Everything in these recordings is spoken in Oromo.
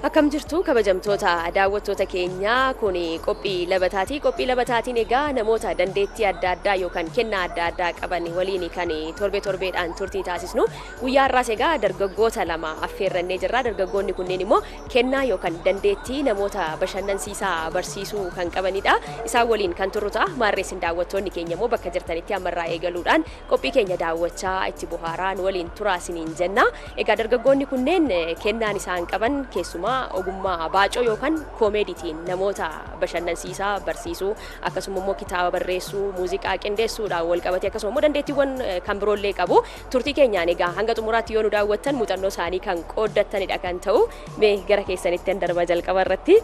Akkam jirtu kabajamtoota daawwattoota keenyaa? Kun qophii Labataatii. Qophii Labataatiin egaa namoota dandeettii adda addaa yookaan kennaa adda addaa qaban waliin kan torbee torbeedhaan turtii taasisnu. Guyyaa har'aas egaa dargaggoota lama affeerrannee jirra. Dargaggoonni kunneen immoo kennaa yookaan dandeettii namoota bashannansiisaa barsiisuu kan qabanidha. Isaan waliin kan turru ta'a. Maarreessin daawwattoonni keenya immoo bakka jirtanitti ammarraa eegaluudhaan qophii keenya daawwachaa itti bohaaraan waliin turaa isiniin jenna. Egaa dargaggoonni kunneen kennaan isaan qaban keessumaa ogummaa baacoo yookaan koomeediitiin namoota bashannansiisaa barsiisuu, akkasuma immoo kitaaba barreessuu, muuziqaa qindeessuudhaan wal qabatee, akkasuma immoo dandeettiiwwan kan biroollee qabu. Turtii keenyaan egaa hanga xumuraatti yoo nu daawwattan muuxannoo isaanii kan qooddattanidha kan ta'u. Mee gara keessanitti darba. Jalqaba irratti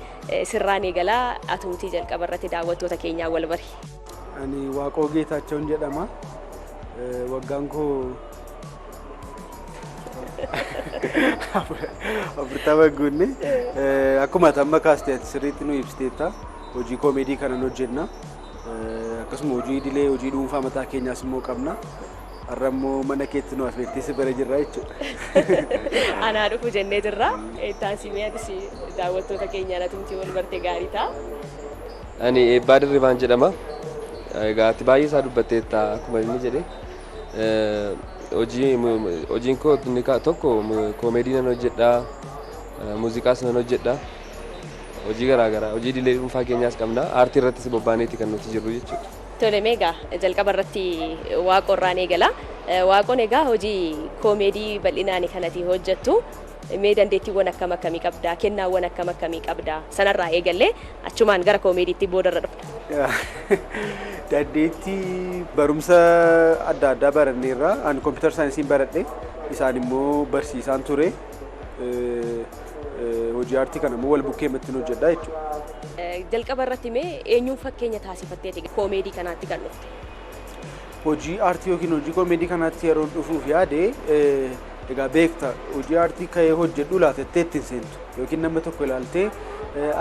sirraan eegalaa, atumtii jalqaba irratti daawwattoota keenyaa wal bari. Ani Waaqoo Geetaachoon jedhama. Waggaan koo 40 guunne. Akkuma ati amma kaastee ati sirriitti nu ibsiteetta. Hojii koomeedii kanan hojjenna. Akkasuma hojii idilee, hojii dhuunfaa mataa keenyaas immoo qabna. Har'a immoo mana keetti nu affeertee si bira jirra jechuudha. Anaa dhufu jennee jirra. Taasifamee atis daawwattoota keenyaan atumtii wal barte gaarii ta'a. Ani Eebbaa Dirribaan jedhama. Egaa ati baay'ee isaa dubbatteetta akkuma inni jedhe. Hojiin koo inni tokko koomeedii nan hojjedha, muuziqaas nan hojjedha. Hojii garaa garaa, hojii idilee dhuunfaa keenyaas qabna. Aartii irrattis bobbaaneeti kan nuti jirru jechuudha. Tole, meegaa jalqaba irratti Waaqorraan eegala. Waaqoon egaa hojii koomeedii bal'inaan kanati hojjettu. Mee dandeettiiwwan akkam akkamii qabdaa? Kennaawwan akkam akkamii qabdaa? Sanarraa eegallee achumaan gara koomeediitti boodarra dhufna. Dandeettii barumsa adda addaa baranneerra. Ani computer scienceiin baradhe, isaan immoo barsiisaan ture. Hojii aartii kana immoo wal bukkeematti hojjedha jechuudha. Jalqaba irratti mee eenyuun fakkeenya taasifatteeti koomeedii kanaatti kan dhufte? Hojii aartii yookiin hojii koomeedii kanaatti yeroo dhufuuf yaade, egaa beekta, hojii aartii ka'ee hojjedhu laatettee ittiin seentu yookiin nama tokko ilaaltee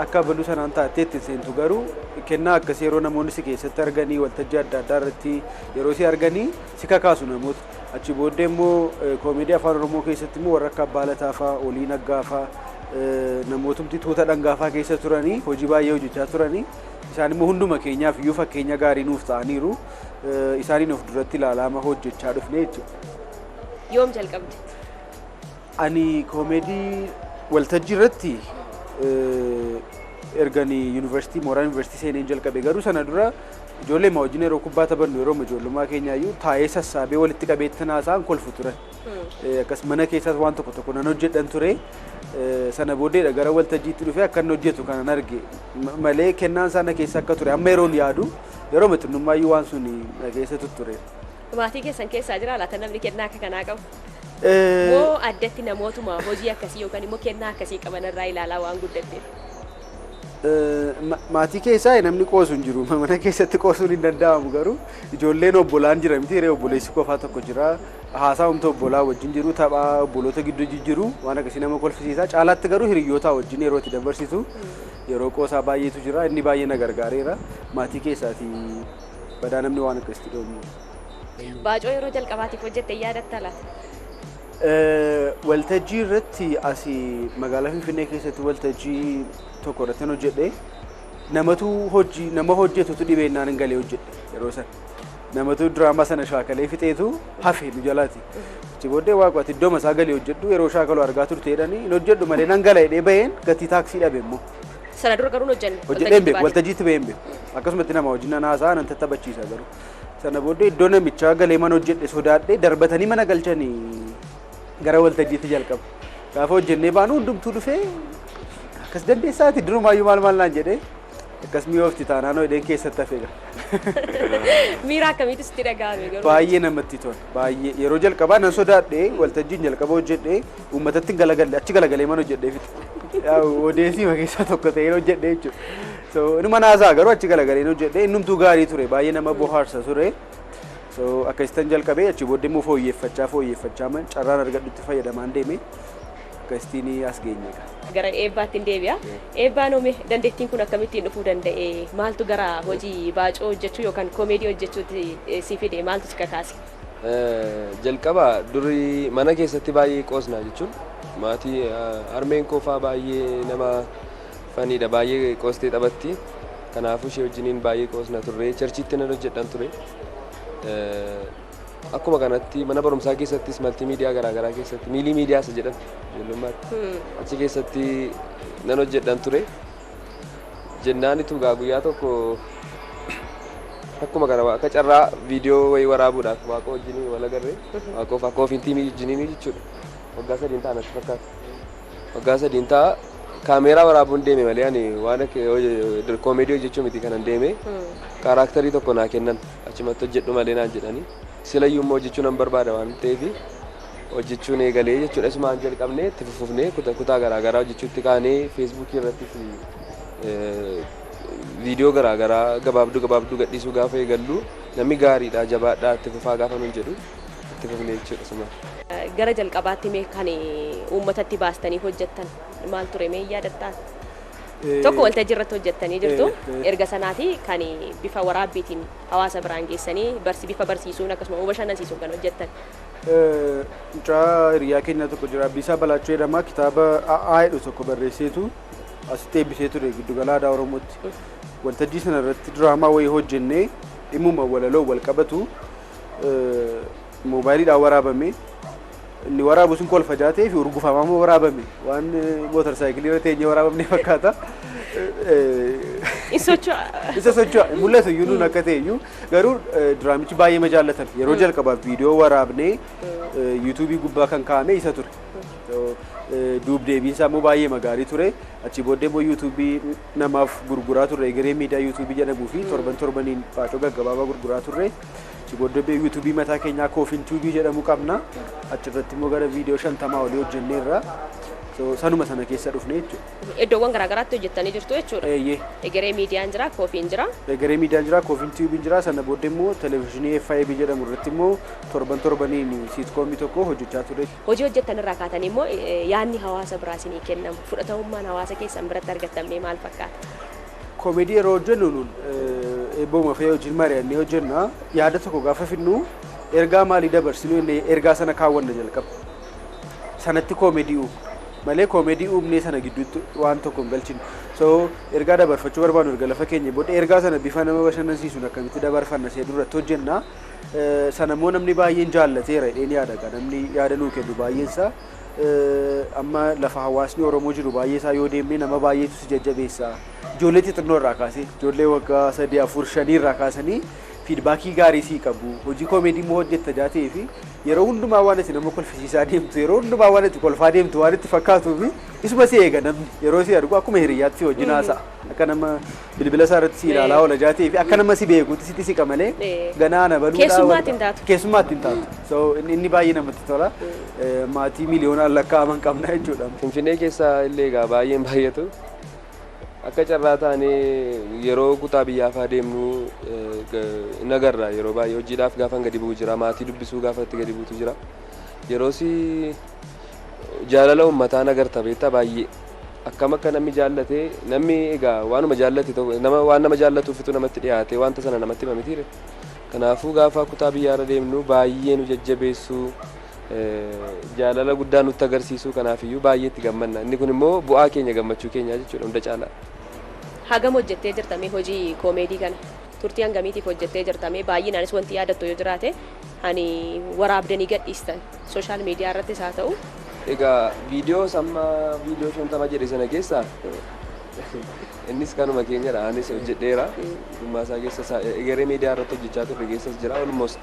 akka abaluu sanaan taattee ittiin seentu, garuu kennaa akkasii yeroo namoonni si keessatti arganii, waltajjii adda addaa irratti yeroo si arganii si kakaasu namoota. Achi booddee immoo koomeedii Afaan Oromoo keessatti immoo warra akka Abbaa Lataa fa'aa, Olii Naggaa fa'aa, namootumti tuuta dhangaafaa keessa turanii hojii baay'ee hojjechaa turanii, isaan immoo hunduma keenyaaf iyyuu fakkeenya gaarii nuuf ta'aniiru. Isaaniin of duratti ilaalaama hojjechaa dhufne jechuudha. Yoom jalqabde? Ani koomeedii waltajjii irratti erganii yuunivarsiitii, mooraa yuunivarsiitii seeneen jalqabe. Garuu sana dura ijoollee ma wajjin yeroo kubbaa taphannu, yeroo ijoollummaa keenyaayyuu taa'ee sassaabee walitti qabeetti naasaan kolfu turan. Akkas mana keessaas waan tokko tokko nan hojjedhan ture. Sana booddeedha gara waltajjiitti dhufee akka inni hojjetu kanan arge malee kennaan sana keessa akka ture amma yeroon yaadu, yeroo xinnummaayyuu waan sun na keessa tutture. Maatii keessan keessaa jira laata namni kennaa akka kanaa qabu? Moo addatti namootuma hojii akkasii yookaan immoo kennaa akkasii qaban irraa ilaalaa waan guddatteef? Maatii keessaa namni qoosu hin jiru. Mana keessatti qoosuun hin danda'amu, garuu ijoolleen obbolaan jira miti hiree, obboleessi qofaa tokko jira. Haasaa humna obbolaa wajjin jiru, taphaa obboloota gidduu jiru, waan akkasii nama kolfisiisa. Caalaatti garuu hiriyoota wajjin yeroo itti dabarsitu, yeroo qoosaa baay'eetu jira. Inni baay'ee na gargaareera. Maatii keessaati badaa namni waan akkasitti dhoomu. Baacoo yeroo jalqabaatiif hojjette yaadatta laata? Waltajjii irratti asii magaalaa Finfinnee keessatti waltajjii tokko irratti hojjedhe. Namatu hojii nama hojjetutu dhibeennaan hin galee hojjedhe yeroo sana. Namatu diraamaa sana shaakalee fixeetu hafe nu jalaati. Achi booddee "Waaqo, ati iddoo masaa galee hojjedhu, yeroo shaakalu argaa turte" jedhanii, "Hin hojjedhu malee nan gala" jedhee baheen gatii taaksii dhabe immoo. Sana dura garuu hin hojjenne? Hojjedhee hin beeku, waltajjiitti bahee hin beeku. Akkasumatti nama wajjin nan haasa'a, nan tattaphachiisa garuu. Sana booddee iddoo namichaa galee mana hojjedhe sodaadhee, darbatanii mana galchanii gara waltajjiitti jalqaba. Gaafa hojjennee baanu hundumtuu dhufee "Akkas dandeessaati durumaayyuu maal maal" naan jedhee, akkas mi'oofti taanaan hojii keessatti hafeera. Miira akkamiitu sitti dhaga'ame garuu? Baay'ee namatti tola. Baay'ee yeroo jalqabaa nan sodaadhe. Waltajjiin jalqaba hojjedhe uummatatti hin galagalle, achi galagalee mana hojjedhee fixe. Odeessii keessaa tokko ta'ee hojjedhe jechuudha. So inuma naasaa garuu achi galagalee hojjedhe, innumtuu gaarii ture, baay'ee nama bohaarsa ture. So akkasittan jalqabee, achi booddee immoo fooyyeffachaa fooyyeffachaa man carraan argadhutti fayyadamaan deeme, akkasittiin as geenye. Gara Eebbaatti hin deebi'a. Eebbaan oome dandeettiin kun akkamittiin dhufuu danda'e? Maaltu gara hojii baacoo hojjechuu yookaan koomeedii hojjechuutti si fide? Maaltu si kakaase? Jalqaba durii mana keessatti baay'ee qoosnaa jechuun Maatii harmeen koo fa'aa baay'ee nama faniidha, baay'ee qoostee taphatti. Kanaafuu ishee wajjiniin baay'ee qoosna turre. Churchitti nan hojjedhan ture. Akkuma kanatti mana barumsaa keessattis maltiimiidiyaa garaagaraa keessatti, miilii miidiyaa isa jedhan ijoollummaatti, achi keessatti nan hojjedhan ture. Jennaanitu gaa guyyaa tokko akkuma kana akka carraa viidiyoo wayii waraabuudhaaf Waaqa wajjiniin wal agarre, Waaqoof akka ofiin tiimii wajjiniin jechuudha. Waggaa 3 ta'a natti fakkaata. Waggaa 3 ta'a, kaameeraa waraabuun deeme malee ani waan akka koomeedii hojjechuu miti kanan deeme. Kaaraaktarii tokko naa kennan, achumatti hojjedhu malee naan jedhanii. Silayyuu immoo hojjechuu nan barbaada waan ta'eef hojjechuun eegalee jechuudha. Isumaan jalqabnee itti fufnee kutaa garaagaraa hojjechuutti kaanee, Feesbuukii irrattis viidiyoo garaagaraa gabaabduu gabaabduu gadhiisuu gaafa eegallu, namni gaariidha, jabaadhaa, itti fufaa gaafa nuun jedhu itti fufnee jechuudha isumaan. Gara jalqabaatti mee kan uummatatti baastanii hojjettan maal ture, mee yaadattaa? Tokko waltajjii irratti hojjettanii jirtu. Erga sanaati kan bifa waraabbiitiin hawaasa biraan geessanii bifa barsiisuun akkasuma bashannansiisuun kan hojjettan. Mucaa hiriyaa keenya tokko jira, Abdiisaa Balaachoo jedhama. Kitaaba A'aa jedhu tokko barreesseetu asitti eebbisee ture giddugala aadaa Oromootti. Waltajjii sana irratti diraamaa wayii hojjennee, dhimmuma walaloo wal qabatu moobaayiliidhaan waraabame. Inni waraabu sun kolfa ta'ee fi urgufamaa waraabame, waan mootarsaayikilii irra teenyee waraabamne fakkaata. In socho'a. Isa socho'a, mul'atu iyyuu nuun akka ta'e iyyuu, garuu diraamichi baay'ee ma jaallatame. Yeroo jalqabaaf viidiyoo waraabnee yuutuubii gubbaa kan kaa'ame isa ture. Duub deebiin isaa immoo baay'ee gaarii ture. Achi booddee immoo yuutuubii namaaf gurguraa turre, Egeree Miidiyaa yuutuubii jedhamuu fi torban torbaniin baacoo gaggabaabaa gurguraa turre. Achi booddee yuutuubii mataa keenyaa Koofin Tuubii jedhamu qabna. Achirratti immoo gara viidiyoo 50 olii hojjenneerra. Sanuma sana keessa dhufne jechuudha. Iddoowwan garaagaraatti hojjettanii jirtu jechuudha. Eeyyee. Egeree Miidiyaan jira, Koofiin jira. Egeree Miidiyaan jira, Koofin Tuubiin jira. Sana booddee immoo televezyiinii FIB jedhamu irratti immoo torban torbaniin siitkoomii tokko hojjechaa ture. Hojii hojjettan irraa kaatanii immoo yaadni hawaasa biraa isinii kennamu, fudhatamummaan hawaasa keessan biratti argattan mee maal fakkaata? Koomeedii yeroo hojjennu nuun eebbooma fe'ee wajjin mari'annee hojjenna. Yaada tokko gaafa fidnu, ergaa maalii dabarsinu inni ergaa sana kaawwanna jalqaba. Sanatti koomeedii uumna malee koomeedii uumnee sana gidduutti waan tokko hin galchinu. So ergaa dabarfachuu barbaannu erga lafa keenya booda, ergaa sana bifa nama bashannansiisuun akkamitti dabarfanna see duratti hojjenna. Sana immoo namni baay'een jaallateera jedheen yaada, namni yaada nuu kennu baay'eensaa. Amma lafa hawaasni Oromoo jiru baay'ee isaa yoo deemne, nama baay'eetu si jajjabeessa. Ijoollee xixinnoo irraa kaasee, ijoollee waggaa 3, 4, 5 irraa kaasanii feedbackii gaarii sii qabu. Hojii koomeedii immoo hojjetta jaatee fi yeroo hundumaa waan ati nama kolfisiisaa deemtu, yeroo hundumaa waan ati kolfaa deemtu waan itti fakkaatuu fi isuma si eega namni yeroo si argu, akkuma hiriyaatti si wajjin haasa'a. Akka nama bilbila isaa irratti si ilaalaa oola jaatee fi akka nama si beekuutti sitti siqa malee ganaa na baluudhaa. Keessummaatti hin taatu. Keessummaatti hin taatu. So inni baay'ee namatti tola. Maatii miliyoonaan lakkaa'aman qabna jechuudha. Finfinnee keessa illee egaa baay'een baay'atu. Akka carraa taanee yeroo kutaa biyyaa fa'aa deemnu in agarra, yeroo baay'ee hojiidhaaf gaafa gadi bu'u jira, maatii dubbisuu gaafa itti gadi bu'utu jira. Yeroo si jaalala uummataa agarta, beektaa, baay'ee akkam akka namni jaallatee, namni egaa waanuma jaallate tokko nama waan nama jaallatuufitu namatti dhiyaate wanta sana namatti hima mitiire. Kanaafuu gaafa kutaa biyyaarra deemnu baay'ee nu jajjabeessu, jaalala guddaa nutti agarsiisu, kanaafiyyuu baay'ee itti gammanna. Inni kun immoo bu'aa keenya, gammachuu keenya jechuudha hunda caalaa. Hagam hojjettee jirtame hojii koomeedii kana? Turtii hangamiitiif hojjettee jirtame? Baay'inaanis wanti yaadattu yoo jiraate, ani waraabdanii gadhiistan social media irrattis haa ta'u. Egaa viidiyoo samma viidiyoo 50 jedhe sana keessa innis kanuma keenyadha. Anis hojjedheera. Dhummaa isaa keessa Egeree Miidiyaa irratti hojjechaa turre keessas jira. Almost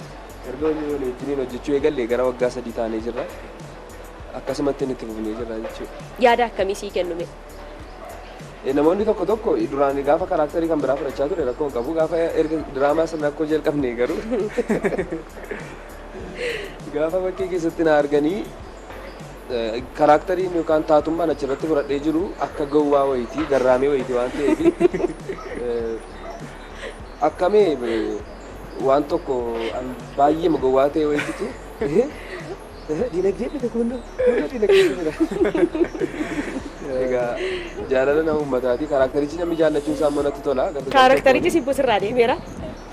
erga hojii walii wajjiniin hojjechuu eegalle gara waggaa 3 taanee jirra. Akkasumatti inni itti fufnee jirra jechuudha. Yaada akkamii sii kennume? Namoonni tokko tokko duraan gaafa kaaraaktarii kan biraa fudhachaa ture rakkoo hin qabu. Gaafa erga diraamaa sana rakkoo jalqabne garuu gaafa bakkee keessatti na arganii, karaakteriin yookaan taatummaan achirratti fudhadhee jiru akka gowwaa wayitii, garraamee wayitii waan ta'eef, akkamee waan tokko baay'ee gowwaa ta'e wayititu dinagdee dhufe, kun dinagdee dhufe. Egaa jaalala nama uummataati. Karaakterichi namni jaallachuun isaa immoo natti tola. Kaarakterichi sibboo sirraa deemeera.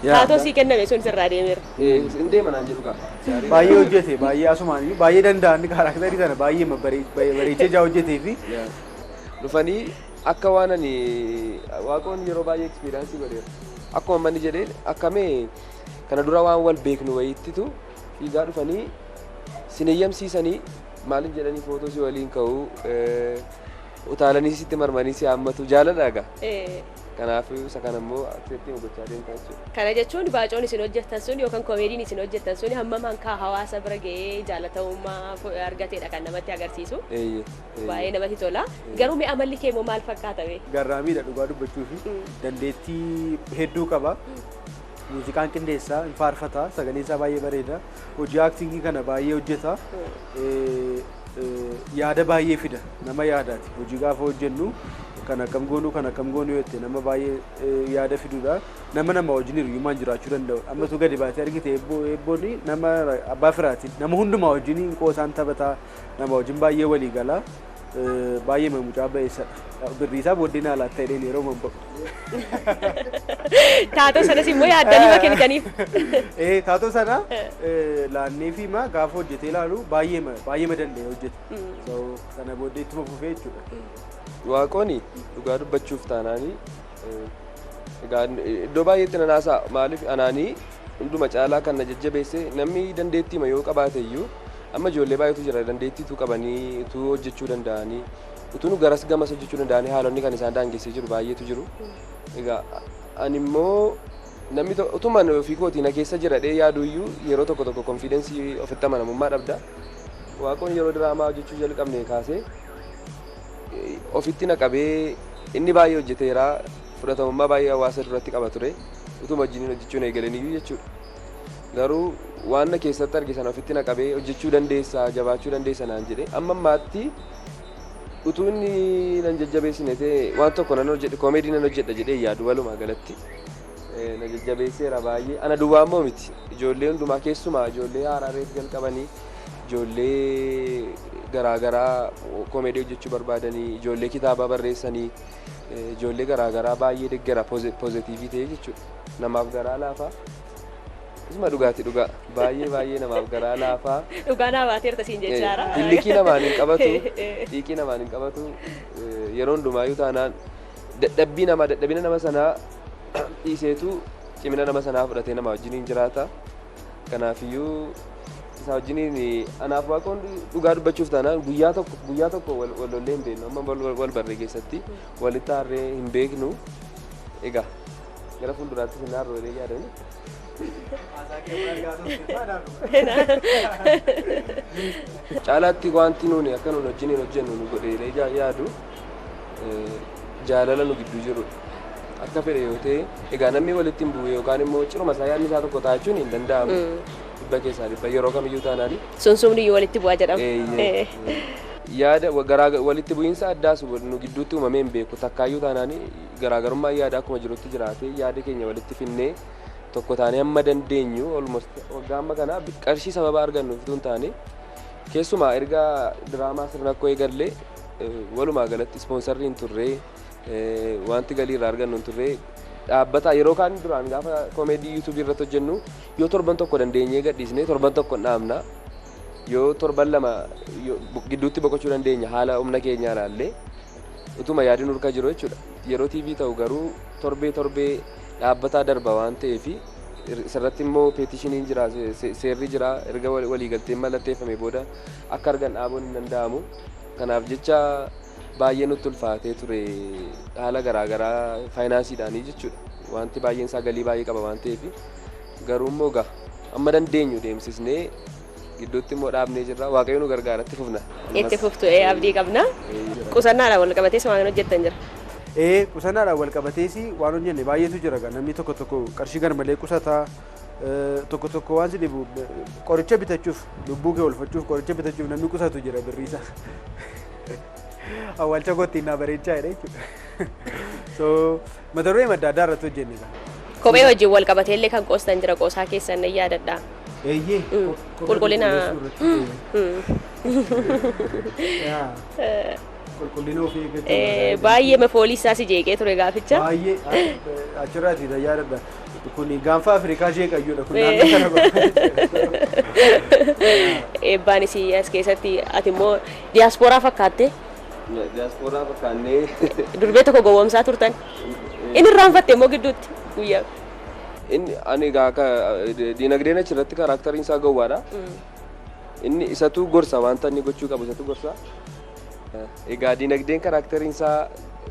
Taatoo sii kenname sun sirraa deemeera. Hin deema naan jedhu qaba. Baay'ee hojjete, baay'ee asumaan baay'ee danda'an character sana baay'ee bareechee jaa hojjetee fi Dhufanii akka waan ani Waaqoon yeroo baay'ee experience godheera. Akkuma manni jedhee akkamee kana dura waan wal beeknu wayittitu fiigaa dhufanii sin eeyyamsiisanii maaliif jedhanii footoo si waliin ka'uu, utaalanii sitti marmanii si haammatu jaaladha egaa. Kanaaf isa kana immoo accept gochaa deemtaa jechuudha. Kana jechuun baacoon isin hojjettan sun yookaan komeediin isin hojjettan sun hammam hankaa hawaasa bira ga'ee jaalatamummaa argateedha kan namatti agarsiisu. Baay'ee namatti tola. Garuu mee amalli kee immoo maal fakkaata mee? Garraamiidha dhugaa dubbachuu fi dandeettii hedduu qaba. Muuziqaan qindeessaa, hin faarfata, sagaleen isaa baay'ee bareeda. Hojii acting kana baay'ee hojjeta. Yaada baay'ee fida, nama yaadaati. Hojii gaafa hojjennu kan akkam goonuu, kan akkam goonuu jette nama baay'ee yaada fiduudha. Nama wajjin hiriyyummaan jiraachuu danda'u. Ammatu gadi baatee argite eebboon nama abbaa firaati. Nama hundumaa wajjin qoosaan taphataa, nama wajjin baay'ee walii gala. Baay'ee mucaa ba'eessadha. Birrii isaa booddee naa laatta jedheen yeroo man ba'u. Taatoo sanas immoo yaaddanii kennitaniif. Taatoo sana laannee fi ma gaafa hojjetee ilaalu baay'ee baay'ee danda'e hojjete. So sana booddee ittuma fufee jechuudha. Waaqooni dhugaa dubbachuuf taanaanii egaa iddoo baay'eetti nan haasa'a. Maaliif anaanii hunduma caalaa kan na jajjabeesse namni dandeettiima yoo qabaate iyyuu, amma ijoollee baay'eetu jira dandeettiitu qabanii utuu hojjechuu danda'anii, utuu nu garas gamas hojjechuu danda'anii, haalonni kan isaan daangessee jiru baay'eetu jiru. Egaa ani immoo namni utuma ani ofii kootii na keessa jira dhee yaadu iyyuu yeroo tokko tokko confidence, ofitti amanamummaa dhabda. Waaqoon yeroo diraamaa hojjechuu jalqabne kaasee ofitti na qabee inni baay'ee hojjeteera, fudhatamummaa baay'ee hawaasa duratti qaba ture utuma wajjiniin hojjechuun eegalaniyyuu jechuudha. Garuu waan na keessatti arge sana ofitti na qabee hojjechuu dandeessaa, jabaachuu dandeessa naan jedhe. Amma ammaatti utuu inni nan jajjabeessine ta'e waan tokko nan hojjedhe, koomeedii nan hojjedha jedhee yaadu. Walumaa galatti na jajjabeesseera baay'ee. Ana duwwaa immoo miti, ijoollee hundumaa, keessumaa ijoollee haaraa reef jalqabanii, ijoollee garaagaraa koomeedii hojjechuu barbaadanii, ijoollee kitaaba barreessanii, ijoollee garaagaraa baay'ee deggera, positive ta'e jechuudha. Namaaf garaa laafaa. Isuma dhugaati, dhugaa baay'ee baay'ee namaaf garaa laafaa. Dhugaa naa baateerta siin jechaara. Illikii namaan hin qabatu, xiiqii namaan hin qabatu. Yeroo hundumaayyuu taanaan dadhabbii namaa, dadhabina nama sanaa dhiiseetu cimina nama sanaa fudhatee nama wajjiniin jiraata. Kanaafiyyuu isaa wajjiniin anaaf Waaqoon dhugaa dubbachuuf taanaan guyyaa tokko, guyyaa tokko wal lollee hin beeknu. Amma wal barree keessatti walitti aarree hin beeknu. Egaa gara fuulduraatti sin aarroo jedhee yaadani. Caalaatti wanti nuuni akka nuuni wajjiniin hojjennu nu godhee yaadu jaalala nu gidduu jirudha. Akka fedhe yoo ta'e egaa namni walitti hin bu'u yookaan immoo ciruma isaa yaadni isaa tokko ta'achuun hin danda'amu. 100% yeroo kamiyyuu taanaani. Sunsumni iyyuu walitti bu'aa jedhama. Yaada garaa walitti bu'iinsa addaas nu gidduutti uumamee hin beeku takkaayyuu taanaani. Garaagarummaa yaada akkuma jirutti jiraate yaada keenya walitti finnee tokko taanee hamma dandeenyu almost waggaa amma kana qarshii sababa argannuuf utuu hin taane, keessumaa erga diraamaa sirna akkoo eegallee walumaa galatti sponsor hin turre, wanti galii irraa argannu hin turre dhaabbata. Yeroo kaan duraan gaafa koomeedii yuutuubii irratti hojjennu yoo torban tokko dandeenyee gadhiisnee torban tokko hin dhaabna, yoo torban 2 gidduutti boqochuu dandeenya haala humna keenyaa ilaallee utuma yaadni nurka jiru jechuudha. Yeroo TV ta'u garuu torbee torbee dhaabbataa darba waan ta'eef, isarratti immoo petitioniin jira, seerri jira, erga waliigalteen mallatteeffame booda akka argan dhaabuun hin danda'amu. Kanaaf jecha baay'ee nutti ulfaatee ture haala garaagaraa faayinaansiidhaanii jechuudha. Wanti baay'een isaa galii baay'ee qaba waan ta'eef, garuu immoo gaa amma dandeenyu deemsisnee gidduutti immoo dhaabnee jirra. Waaqayyo nu gargaaratti fufna. Itti fuftu abdii qabna. Qusannaadhaan wal qabatees waan hojjettan jira. Qusannaadhaan wal qabatees waan hojjenne baay'eetu jira. Namni tokko tokko qarshii garmalee qusataa, tokko tokko waan si dhibu qoricha bitachuuf, lubbuu kee oolfachuuf qoricha bitachuuf namni qusatu jira birriisa. Awwaalcha kootti naa bareechaa jedha jechuudha. So mata duree adda addaa irratti hojjenne. Kophee wajjin wal qabatee illee kan qoostan jira, qoosaa keessan nan yaadadha. Eeyyee. Qulqullina. Qulqullina ofii eeggachuu. Baay'ee foolii isaa si jeeqee ture gaaficha. Baay'ee achirraati yaadadha. Kun gaanfa Afrikaa jeeqayyuudha kun naannoo kana bakka. Eebbaanis as keessatti ati immoo diyaaspooraa fakkaatte. Diyaaspooraa fakkaannee. Durbee tokko gowwoomsaa turtan. Inni irraanfatte immoo gidduutti guyyaa. Inni ani egaa akka diinagdeen achirratti characteriin isaa gowwaadha. Inni isatu gorsa, wanta inni gochuu qabu isatu gorsa. Egaa diinagdeen characteriin isaa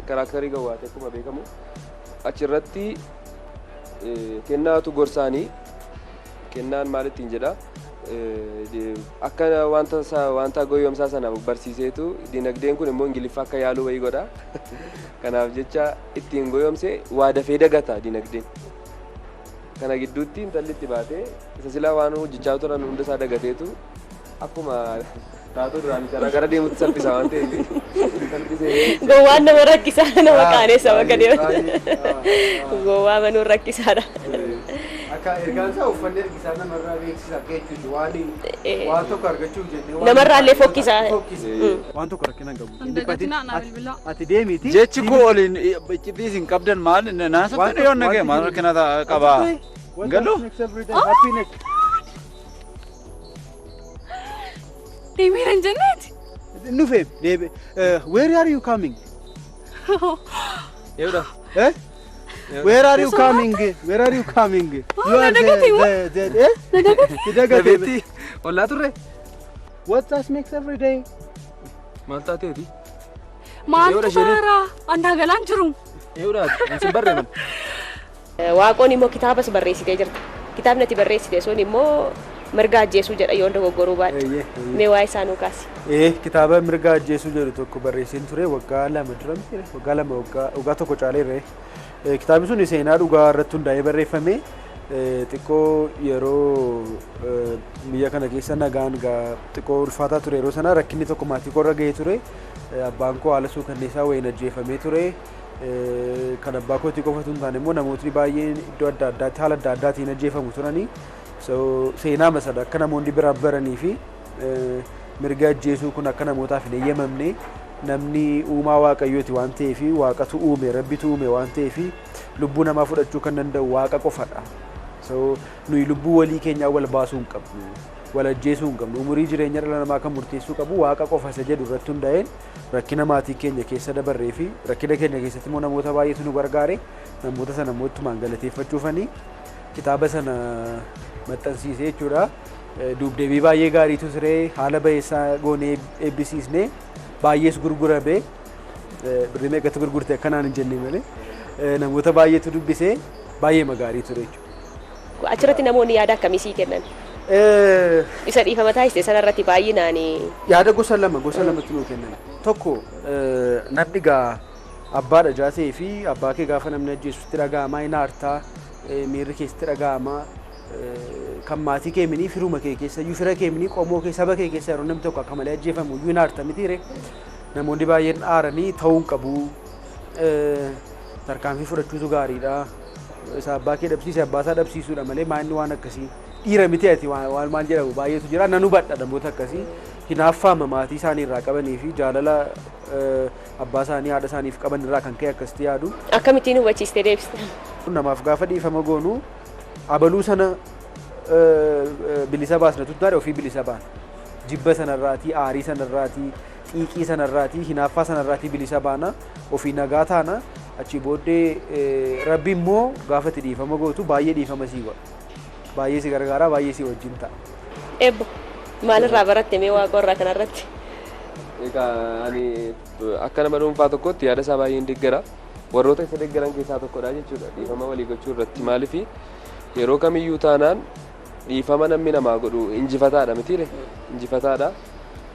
characterii gowwaati akkuma beekamu. Achirratti kennaatu gorsaanii, kennaan maal ittiin jedha, akka wanta wanta goyyomsaa sana barsiiseetu diinagdeen kun immoo Ingiliffa akka yaaluu wayii godha. Kanaaf jecha ittiin goyyomse waa dafee dagata diinagdeen. Kana gidduutti intalli itti baatee isa silaa waan hojjechaa turan hunda isaa dagateetu akkuma taatoo duraan karaa gara deemutti salphisa waan ta'eef salphisee. Gowwaan nama rakkisaa, nama qaaneessa bakka deeman. Gowwaa manuun rakkisaadha. Akka ergaan isaa uffanni ergisaa namarraa beeksisa akka jechuuti, waan waan tokko argachuuf jennee waan Namarraa illee fokkisaa. Fokkisa. Waan tokko rakkina hin qabu. Hin dagatinaa, naa bilbilaa. Ati deemiiti. Jechi koo waliin iccitii isin qabdan maal naasoftan yoo nagee maal rakkina qabaa? Galu? Happiness. Deemeera hin jenneeti. Nufe deebe. Where are you coming? Eewudha. Eh? Where are you coming? Where are you coming? You are Nadagate moo? the eh? Nadagate. Dabeetti ollaa turre. What us makes every day? Maal taateeti? Maaltu Eewudha isheenis. baaraa? Andaa galaan jiru. Eewudha hin barreeffamu. Waaqoon immoo kitaabas barreessitee jirta. Kitaabni ati barreessite sun immoo "Mirga Ajjeesuu" jedha, yoon dogoggoruu baadhe. Eeyyee. Mee waa'ee isaa nuu kaasi. Kitaaba "Mirga Ajjeesuu" jedhu tokko barreesseen ture waggaa 2 dura miti, waggaa 2, waggaa 1 caaleerre. Kitaabni sun seenaa dhugaa irratti hundaa'ee barreeffame. Xiqqoo yeroo biyya kana keessa nagaan xiqqoo ulfaataa ture, yeroo sana rakkinni tokko maatii koorra gahee ture. Abbaan koo haala suukanneessaa wayiin ajjeefamee ture. Kan abbaa kootii qofatu hin taane immoo namootni baay'een iddoo adda addaatti haala adda addaatiin ajjeefamu turanii. So seenaa masada akka namoonni biraa baranii fi mirga ajjeesuu kun akka namootaaf hin eeyyamamne, namni uumaa Waaqayyooti waan ta'eef, Waaqatu uume, Rabbitu uume waan ta'eef, lubbuu namaa fudhachuu kan danda'u Waaqa qofadha. So nuyi lubbuu walii keenyaa wal baasuu hin qabnu, wal ajjeesuu hin qabnu, umurii jireenya dhala namaa kan murteessuu qabu Waaqa qofa isa jedhu irratti hundaa'een rakkina maatii keenya keessa dabarree fi rakkina keenya keessatti immoo namoota baay'eetu nu gargaare, namoota sana immoo ittumaan galateeffachuufanii kitaaba sana maxxansiise jechuudha. Duubdeebii baay'ee gaariitu ture, haala bayeessaa goonee eebbisiisnee, baay'ees gurgurame. Birrii meeqatti gurgurte akkanaan hin jenne malee namoota baay'eetu dubbisee, baay'ee gaarii ture jechuudha. Achirratti namoonni yaada akkamii sii kennan? Isa dhiifama taasiste sanarratti baay'inaan. Yaada gosa lamatti nuu kennan. Tokko, namni gaa abbaadha jaatee fi abbaa kee gaafa namni ajjeesutti dhaga'amaa hin aartaa, miirri keessatti dhaga'amaa, kan maatii kee minii firuma kee keessa iyyuu, fira kee minii qomoo kee, saba kee keessa yeroo namni tokko akka malee ajjeefamu iyyuu hin aarta mitiire. Namoonni baay'een aaranii ta'uu hin qabu. Tarkaanfii fudhachuutu gaariidha. Isa abbaa kee dhabsiise abbaa isaa dhabsiisuudha malee maanni waan akkasii dhiira miti ati waan maal jedhamu baay'eetu jira. Nan hubadha, namoota akkasii hinaaffaama maatii isaanii irraa qabanii fi jaalala abbaa isaanii haadha isaaniif qaban irraa kan ka'e akkasitti yaadu. Akkamittiin hubachiistee deebiste? Namaaf gaafa dhiifama goonu abaluu sana bilisa baasna tuttaadha, ofii bilisa baana. Jibba sanarraatii, aarii sanarraatii, xiiqii sanarraatii, hinaaffaa sanarraatii bilisa baana, ofii nagaa taana. Achi booddee Rabbi immoo gaafa itti dhiifama gootu baay'ee dhiifama sii godha. Baay'ee si gargaara, baay'ee si wajjin ta'a. Eebbo, maalirraa baratte mee Waaqoo irraa kanarratti? Egaa ani akka nama dhuunfaa tokkotti yaada isaa baay'een deeggara. Warroota isa deeggaran keessaa tokkodha jechuudha dhiifama walii gochuu irratti. Maaliif, yeroo kamiyyuu taanaan dhiifama namni namaa godhu injifataadha mitiire? Injifataadha.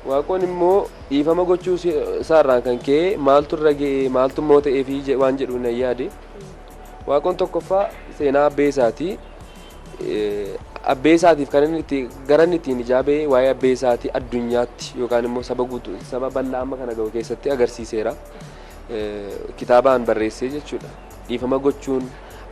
Waaqoon immoo dhiifama gochuu isaarraan kan ka'e maaltu irra ga'e, maaltu immoo ta'eefi waan jedhu nan yaade. Waaqoon tokkoffaa seenaa abbee isaati. Abbee isaatiif kan inni itti gara inni ittiin ijaabee waa'ee abbee isaatii addunyaatti yookaan immoo saba guutuu, saba bal'aa amma kana gahu keessatti agarsiiseera. Kitaabaan barreessee jechuudha. Dhiifama gochuun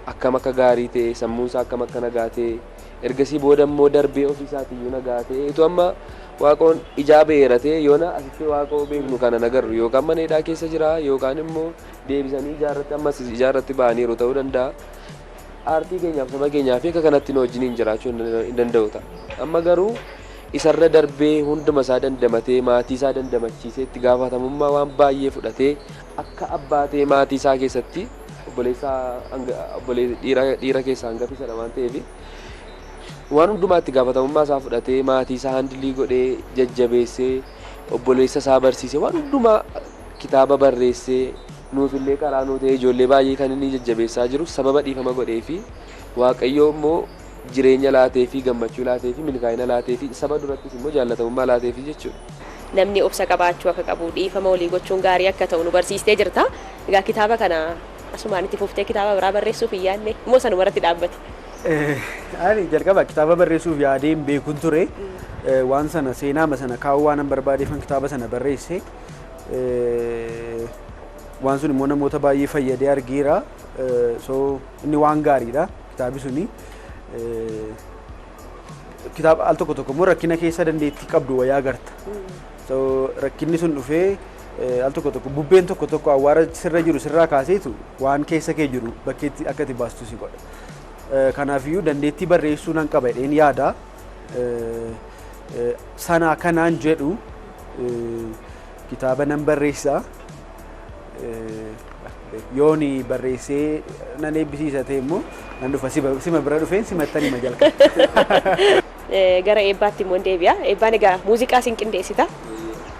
akkam akka gaarii ta'e, sammuun isaa akkam akka nagaa ta'e, ergasii booda immoo darbee ofii isaatiiyyuu nagaa ta'e, itoo amma Waaqoon ijaa beera ta'e yoona asitti Waaqoo beeknu kana nagarru yookaan mana hidhaa keessa jira yookaan immoo deebisanii ijaarratti ammas ijaarratti ba'aniiru ta'uu danda'a. Aartii keenyaaf saba keenyaaf akka kanatti nu wajjiniin jiraachuu hin danda'u ta'a. Amma garuu isarra darbee hunduma isaa dandamatee maatii isaa dandamachiisee itti gaafatamummaa waan baay'ee fudhatee akka abbaa ta'ee maatii isaa keessatti obboleessaa dhiira keessaa hangafa isadha waan ta'eef waan hundumaa itti gaafatamummaa isaa fudhatee maatii isaa handle godhee jajjabeessee obboleessa isaa barsiisee waan hundumaa kitaaba barreessee nuufillee karaa nuu ta'ee ijoollee baay'ee kan inni jajjabeessaa jiru sababa dhiifama godhee fi Waaqayyo immoo jireenya laatee fi gammachuu laatee fi milkaa'ina laatee fi saba durattis immoo jaallatamummaa laatee fi jechuudha. Namni obsa qabaachuu akka qabu, dhiifama walii gochuun gaarii akka ta'u nu barsiistee jirta. Egaa kitaaba kana asumaan itti fuftee kitaaba biraa barreessuuf hin yaadne immoo sanuma irratti dhaabbate? Ani jalqaba kitaaba barreessuuf yaadee hin beekun ture. Waan sana seenaama sana kaa'uu waan barbaadeefan kitaaba sana barreesse. Waan sun immoo namoota baay'ee fayyadee argeera. So inni waan gaariidha kitaabi suni. Kitaaba al tokko tokko immoo rakkina keessa dandeettii qabdu wayyaa agarta. So rakkinni sun dhufee al tokko tokko bubbeen tokko tokko awwaara sirra jiru sirraa kaaseetu waan keessa kee jiru bakkeetti akka itti baastu si godha. Kanaafiyyuu dandeettii barreessuu nan qaba jedheen yaada. Sana kanaan jedhu kitaaba nan barreessa. Yooni barreessee nan eebbisiisa ta'e immoo nan dhufa, sima bira dhufeen simattan hima jalqaba. Gara eebbaatti immoo deebi'a. Eebbaan egaa muuziqaa sin qindeessita.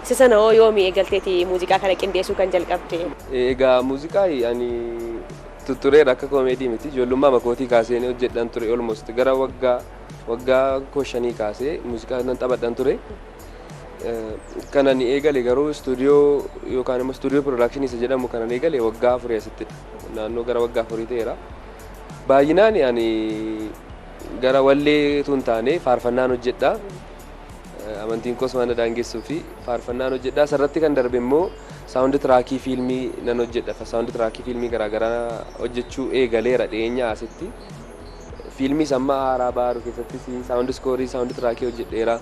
Isa sana hoo yoomii eegalteeti muuziqaa kana qindeessuu kan jalqabde? Egaa muuziqaa ani tuttureera akka koomeedii miti, ijoollummaa makootii kaasee hojjedhan ture. Almost gara waggaa koo 5 kaasee muuziqaa nan taphadhan ture. Kan ani eegale garuu istuudiyoo yookaan immoo istuudiyoo production isa jedhamu kan ani eegale waggaa 4 asittidha. Naannoo gara waggaa 4 ta'eera. Baay'inaan ani gara wallee tun taane faarfannaan hojjedha. Amantiin koos waan daangessuu fi faarfannaan hojjedha. Asirratti kan darbe immoo sound track fiilmii nan hojjedha. Sound track fiilmii garaagaraa hojjechuu eegaleera dhiyeenya asitti. Fiilmii samma haaraa baaru keessattis sound score, sound track hojjedheera.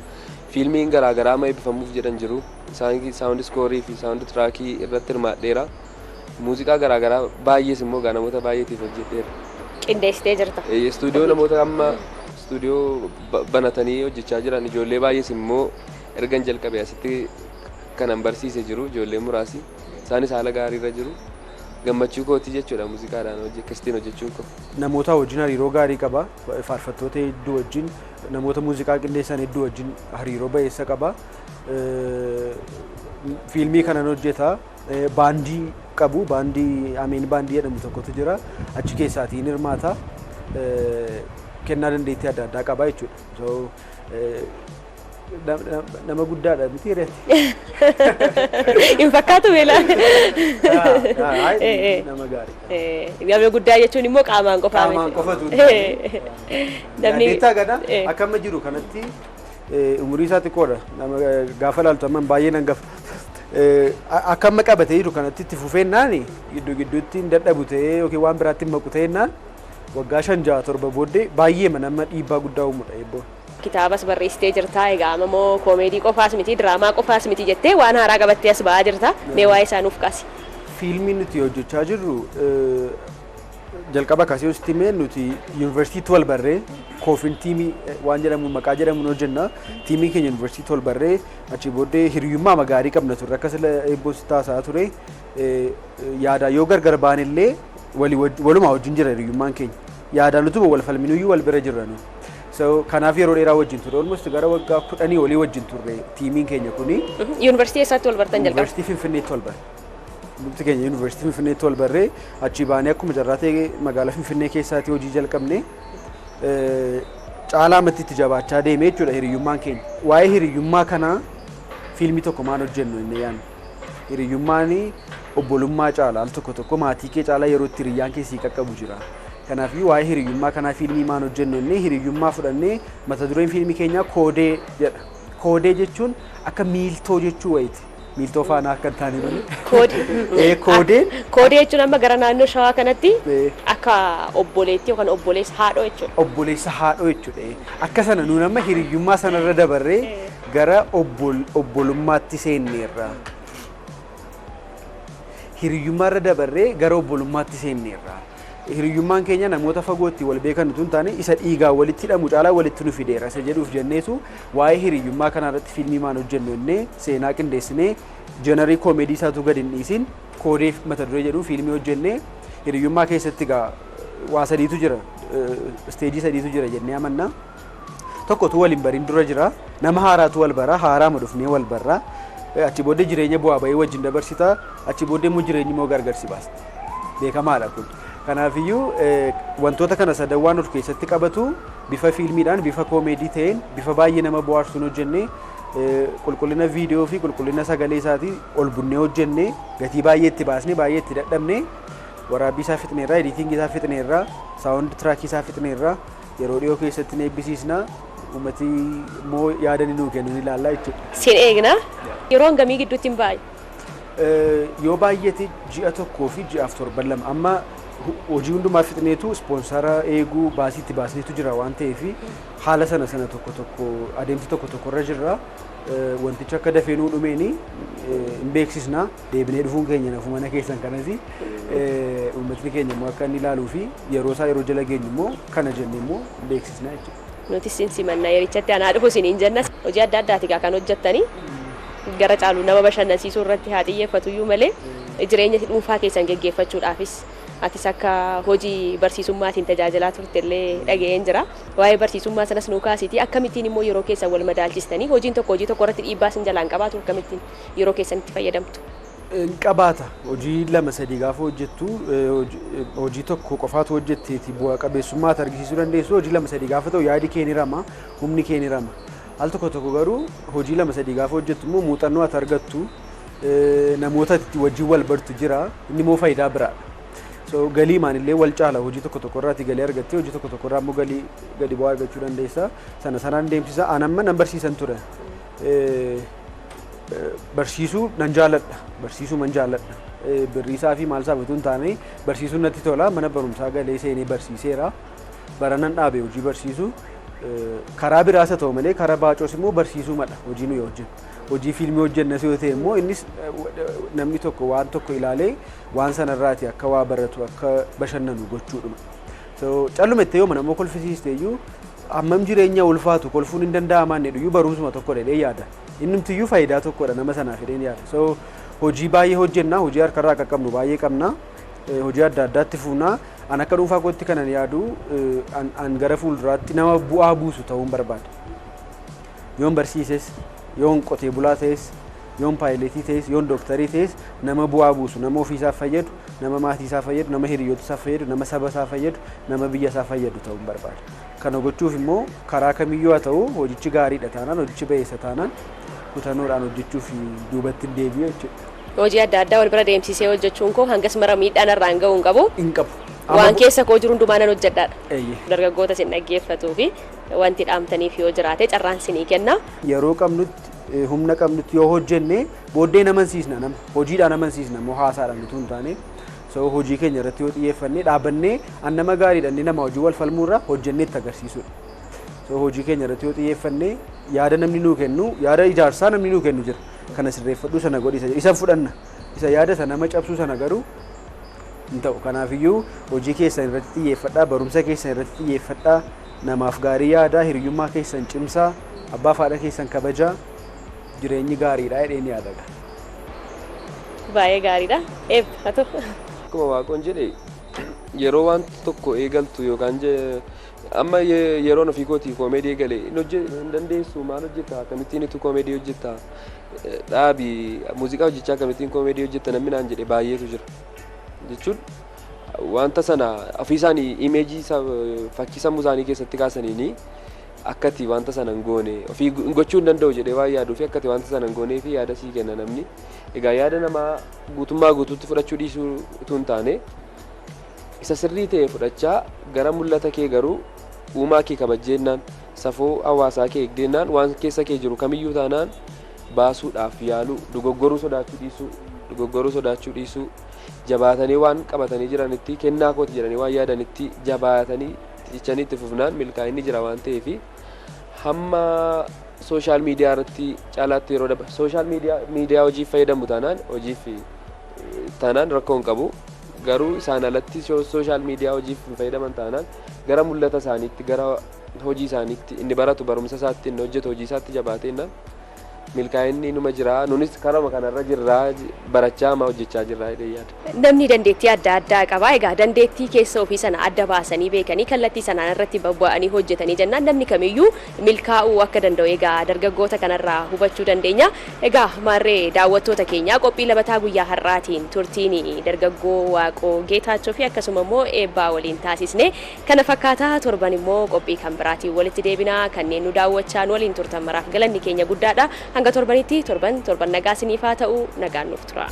Fiilmiin garaagaraa amma eebbifamuuf jedhan jiru. Isaan sound score fi sound track irratti hirmaadheera. Muuziqaa garaagaraa baay'ees immoo namoota baay'eetiif hojjedheera. Qindeessitee jirta. Istuudiyoo namoota amma istuudiyoo banatanii hojjechaa jiran ijoollee baay'ees immoo ergan jalqabe asitti kanan barsiise jiru ijoollee muraasi. Isaanis haala gaariirra jiru. Gammachuu kooti jechuudha muuziqaadhaan hojii akkasitiin hojjechuun koo. Namoota wajjin hariiroo gaarii qaba. Faarfattoota hedduu wajjin, namoota muuziqaa qindeessan hedduu wajjin hariiroo bayeessa qaba. Fiilmii kanan hojjeta. Baandii qabu, baandii Ameen baandii jedhamu tokkotu jira. Achi keessaatiin hirmaata. Kennaa dandeettii adda addaa qaba jechuudha. So nama guddaadha miti hiriyatti. Hin fakkaatu beela. Nama gaarii. Nama guddaa jechuun immoo qaamaan qofaa miti. Qaamaan qofatu. Namni Dandeettaa gana akka amma jiru kanatti umurii isaa xiqqoodha. Nama gaafa laaltu amma baay'ee nan gafa. Akka amma qabatee jiru kanatti itti fufeennaan gidduu gidduutti hin dadhabu ta'ee yookiin waan biraatti hin maqu ta'ennaan waggaa 5 6 7 booddee baay'ee nama dhiibbaa guddaa uumudha eebboon. Kitaabas barreessitee jirta. Egaa amma immoo koomeedii qofaas miti, diraamaa qofaas miti jettee waan haaraa qabattee as ba'aa jirta. Mee waa'ee isaa nuuf kaasi. Fiilmiin nuti hojjechaa jirru jalqaba kaasee hojii himee nuti yuunivarsiitii wal barree koofin tiimii waan jedhamu maqaa jedhamuun hojjenna. Tiimiin keenya yuunivarsiitii wal barree achi booddee hiriyummaa gaarii qabna turre, akka sila eebboon si taasaa ture yaada yoo gargar baanillee walumaa wajjin jira hiriyummaan keenya. Yaadaan utuma wal falminuyyuu wal bira jirra nu. So kanaaf yeroo dheeraa wajjin turre, almost gara waggaa 10 olii wajjin turre tiimiin keenya kuni. Yuunivarsiitii eessaatti wal bartan jalqaba? Yuunivarsiitii Finfinneetti wal barre. Lubti keenya yuunivarsiitii Finfinneetti wal barree achii baanee akkuma carraa ta'e magaalaa Finfinnee keessaatti hojii jalqabne caalaa ammatti itti jabaachaa deeme jechuudha hiriyyummaan keenya. Waa'ee hiriyyummaa kanaa fiilmii tokko maal hojjennu inni yaadne. Hiriyyummaan obbolummaa caala, al tokko tokko maatii kee caalaa yeroo itti hiriyyaan kee sii qaqqabu jira. Kanaafuu waa'ee hiriyyummaa kanaa fiilmii maal hojjennu inni hiriyyummaa fudhannee mata dureen fiilmii keenyaa koodee jedha. Koodee jechuun akka miiltoo jechuu wayiiti. Miiltoo faana akka hin taane malee. Koodee. Koodeen. Koodee jechuun amma gara naannoo Shawaa kanatti akka obboleettii yookaan obboleessa haadhoo jechuudha. Obboleessa haadhoo jechuudha. Akka sana nuun amma hiriyyummaa sanarra dabarree gara obbolummaatti seenneerra. Hiriyyummaarra dabarree gara obbolummaatti seenneerra. Hiriyyummaan keenya namoota fagootti wal beekan utuu hin taane isa dhiigaa walitti hidhamu caalaa walitti nu fideera isa jedhuuf jenneetu waa'ee hiriyyummaa kanarratti fiilmii maan hojjennu jennee seenaa qindeessinee genre comedy isaatu gadi hin dhiisin koodee mata duree jedhuun fiilmii hojjennee. Hiriyyummaa keessatti egaa waa sadiitu jira, stage sadiitu jira jennee amanna. Tokkotu waliin bariin dura jira, nama haaraatu wal bara, haaraama dhufnee wal barra. Achi booddee jireenya bu'aa bahii wajjin dabarsita, achi booddee immoo jireenyi immoo gargar si baasti. Beekamaadha kun. Kanaafiyyuu wantoota kana sadan waan of keessatti qabatu bifa fiilmiidhaan, bifa comedy ta'een, bifa baay'ee nama bohaarsuun hojjennee, qulqullina viidiyoo fi qulqullina sagalee isaatii ol bunnee hojjennee, gatii baay'ee itti baasnee, baay'ee itti dadhabnee, waraabbii isaa fixneerraa, editing isaa fixneerraa, sound track isaa fixneerraa, yeroo dhiyoo keessatti ni eebbisiisna. Uummati immoo yaada ni nuu kennu, ni ilaallaa jechuudha. Sin eegna. Yeroo hangamii gidduutti hin baay'e? Yoo baay'ate ji'a 1 fi ji'aaf torban 2. Amma hojii hundumaa fixneetu sponsor eeguu, baasii itti baasneetu jira waan ta'eef haala sana sana tokko tokko adeemsa tokko tokko irra jirra. Wantichi akka dafee nuu dhumeeni hin beeksisna. Deebinee dhufuun keenya nafu mana keessan kanas uummatni keenya immoo akka inni ilaaluu fi yeroo isaa yeroo jala geenyu immoo kana jennee immoo hin beeksisna jechuudha. Nuti sin simanna yerichatti anaa dhufu siniin jenna. Hojii adda addaati kan hojjettanii gara caalu nama bashannansiisuu irratti haa xiyyeeffatu iyyuu malee jireenya dhuunfaa keessan geggeeffachuudhaafis atis akka hojii barsiisummaatiin tajaajilaa turte illee dhaga'een jira. Waa'ee barsiisummaa sanas nuu kaasiiti, akkamittiin immoo yeroo keessan wal madaalchistanii, hojiin tokko hojii tokko irratti dhiibbaa sin jalaan qabaatu, akkamittiin yeroo keessan itti fayyadamtu? Qabaata. Hojii lama sadii gaafa hojjettu, hojii tokko qofaatu hojjetteeti bu'aa qabeessummaa argisiisuu dandeessu. Hojii lama sadii gaafa ta'u yaadi kee ni rama, humni kee ni rama. Al tokko tokko garuu hojii lama sadii gaafa hojjettu immoo muuxannoo ati argattu, namoota itti wajjin wal bartu jira, inni immoo faayidaa biraadha. So galii maanillee wal caala. Hojii tokko tokko irraati galii argattee, hojii tokko tokko irraa immoo galii gadi bu'aa argachuu dandeessa. Sana sanaan deemsisa. An amma nan barsiisan ture. Barsiisuu nan jaaladha. Barsiisuu man jaaladha. Birriisaa fi maal isaa utuu hin taane barsiisuun natti tola. Mana barumsaa galee seenee barsiiseera. Bara nan dhaabe hojii barsiisuu. Karaa biraas haa ta'u malee karaa baacoos immoo barsiisuu madha hojii nuyi hojjennu. Hojii fiilmii hojjennas yoo ta'e immoo innis namni tokko waan tokko ilaalee waan sanarraati akka waa baratu, akka bashannanu gochuudhuma. So calluma itti yooma nama kolfisiiste iyyuu, hammam jireenya ulfaatu kolfuun hin danda'amaan jedhu, barumsuma tokko jedhee yaada. Innumtiyyuu faayidaa tokkodha nama sanaaf jedheen yaada. So hojii baay'ee hojjenna, hojii harkarraa qaqqabnu baay'ee qabna. Hojii adda addaatti fuunaa. An akka dhuunfaa kootti kanan yaadu, an gara fuulduraatti nama bu'aa buusu ta'uun barbaada. Yoon barsiises, yoon qotee bulaa ta'es, yoon pilot ta'es, yoon dooktarii ta'es, nama bu'aa buusu, nama ofiisaaf fayyadu, nama maatii isaa fayyadu, nama hiriyoota isaa fayyadu, nama saba isaa fayyadu, nama biyya isaa fayyadu ta'uun barbaada. Kana gochuuf immoo karaa kamiyyuu haa ta'u, hojichi gaariidha taanaan, hojichi ba'eessa taanaan, kutannoodhaan hojjechuuf duubatti hin deebi'u jechuudha. Hojii adda addaa wal bira deemsisee hojjechuun koo hangas mara miidhaan irraan ga'uu hin qabu. Hin qabu. Waan keessa koo jiru hundumaa nan hojjedhaadha. Eeyyee. Dargaggoota isin dhaggeeffatuu fi wanti dhaamtaniif yoo jiraate carraan sinii kenna. Yeroo qabnutti, humna qabnutti yoo hojjenne booddee namansiisna, nama hojiidhaan amansiisna immoo, haasaadhaan utuu hin taane. So hojii keenya irratti yoo xiyyeeffannee dhaabannee, an nama gaariidha inni nama hojii wal falmuurra hojjennee itti agarsiisudha. So hojii keenya irratti yoo xiyyeeffannee, yaada namni nuu kennu, yaada ijaarsaa namni nuu kennu jira. Kana sirreeffadhu, sana godhi isa fudhanna. Isa yaada sana nama cabsuu sana garuu hin ta'u. Kanaafiyyuu hojii keessan irratti xiyyeeffadhaa, barumsa keessan irratti xiyyeeffadhaa, namaaf gaarii yaadaa, hiriyyummaa keessan cimsaa, abbaa fi haadha keessan kabajaa, jireenyi gaariidha jedheen yaada. Baay'ee gaariidha. Eebba haa ta'u. Akkuma Waaqoon jedhe, yeroo wanta tokko eegaltu yookaan amma yeroon ofii kootii comedy eegale hin dandeessu, maal hojjetta, akkamittiin itu comedy hojjetta, dhaabi, muuziqaa hojjechaa akkamittiin comedy hojjetta namni naan jedhe baay'eetu jira. Jechuun wanta sana ofii isaanii image fakkii sammuu isaanii keessatti kaasaniini akkati wanta sana hin goone, ofii gochuu hin danda'u jedhee waan yaaduu fi akkati wanta sana hin goonee fi yaada sii kenna namni. Egaa yaada namaa guutummaa guutuutti fudhachuu dhiisuu utuu hin taane, isa sirrii ta'e fudhachaa gara mul'ata kee garuu uumaa kee kabajjeennaan, safuu hawaasaa kee eegdeennaan, waan keessa kee jiru kamiyyuu taanaan baasuudhaaf yaaluu, dogoggoruu sodaachuu dhiisuu, dogoggoruu sodaachuu dhiisuu, jabaatanii waan qabatanii jiranitti, kennaa kooti jedhanii waan yaadanitti jabaatanii cichanii itti fufnaan milkaa'inni jira waan ta'eef, hamma social media irratti caalaatti yeroo daba social media hojiif fayyadamu taanaan, hojiif taanaan rakkoo hin qabu. Garuu isaan alatti social media hojiif hin fayyadaman taanaan gara mul'ata isaaniitti, gara hojii isaaniitti, inni baratu barumsa isaatti, inni hojjetu hojii isaatti jabaatee innaan milkaa'inni numa jira. Nunis karama kanarra jirraa, barachaa ama hojjechaa jirraa jedhee yaada. Namni dandeettii adda addaa qaba. Egaa dandeettii keessa ofii sana adda baasanii beekanii kallattii sanaan irratti bobba'anii hojjetanii jennaan namni kamiyyuu milkaa'uu akka danda'u egaa dargaggoota kanarraa hubachuu dandeenya. Egaa maarree daawwattoota keenyaa, qophii labataa guyyaa har'aatiin turtiin dargaggoo Waaqoo Geetaachoo fi akkasuma immoo Eebbaa waliin taasisne kana fakkaataa. Torban immoo qophii kan biraatiin walitti deebinaa. Kanneen nu daawwachaa nu waliin turtan maraaf galanni keenya guddaadha. Hanga torbanitti torban torban nagaa isiniif haa ta'u, nagaan nuuf tura.